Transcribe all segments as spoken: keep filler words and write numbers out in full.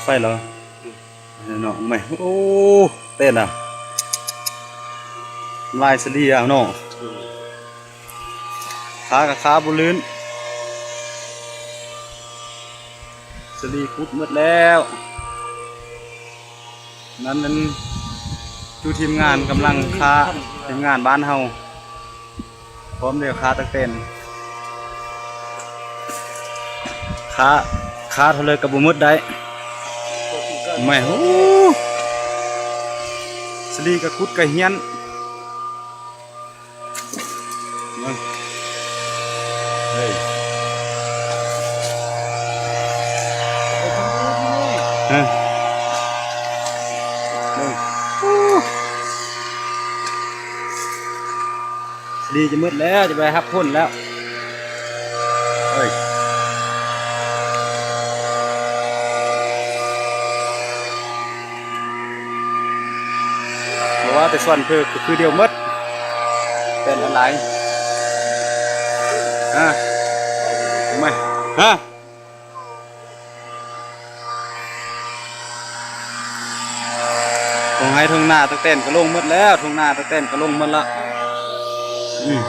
ไปเหรอ เนาะ แม่ โอ้ เต้นอ่ะ ลายเสลียเนาะ ขากับขาบ่ลื่น เสลีคุดหมดแล้ว นั่นมัน อยู่ทีมงานกำลังขา ทีมงานบ้านเฮา พร้อมแล้ว ขาตักแตน ขา ขาเท่าเลยก็บ่หมดได้ แม่ โอ้ เสลีก็คุดก็เฮี้ยน เฮ้ย ฮะ เฮ้ย ดีจะมืดแล้ว จะไปฮับพ่นแล้ว เฮ้ย เพราะว่าแต่ส่วนเพิ่นก็คือเดียวหมด เป็นอะไร อ่ะ ทำไม ฮะ ทงไฮ่ทงนาตักแตนก็ลงหมดแล้ว ทงนาตักแตนก็ลงหมดละ อืม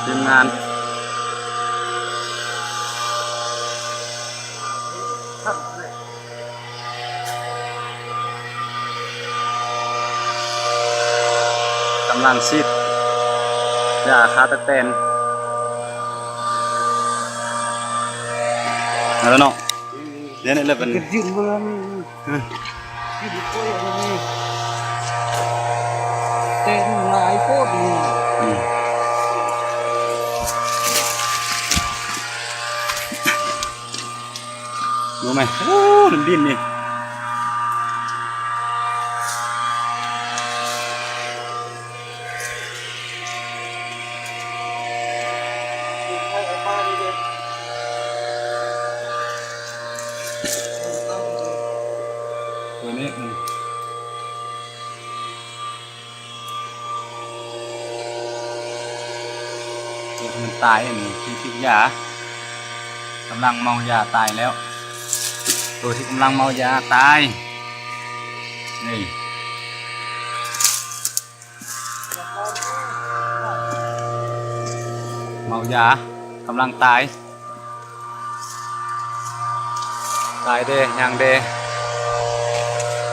ทีมงาน กำลังฉีดยาฆ่าตักแตน เอาแล้วเนาะ เนี่ย เนี่ย เนี่ย เป็น ยืนเบิ่ง ฮะ ยืนกล้วยอันนี้ แต่มันหลายโพดนี่ อืม รู้ไหม โอ้ มันดิ้นนี่ ตัวนี้มัน ตัวที่มันตายอันนี้ที่ฉีดยา กำลังเมายาตายแล้ว ตัวที่กำลังเมายาตาย นี่ เมายากำลังตาย ตายเด้ ยังเด้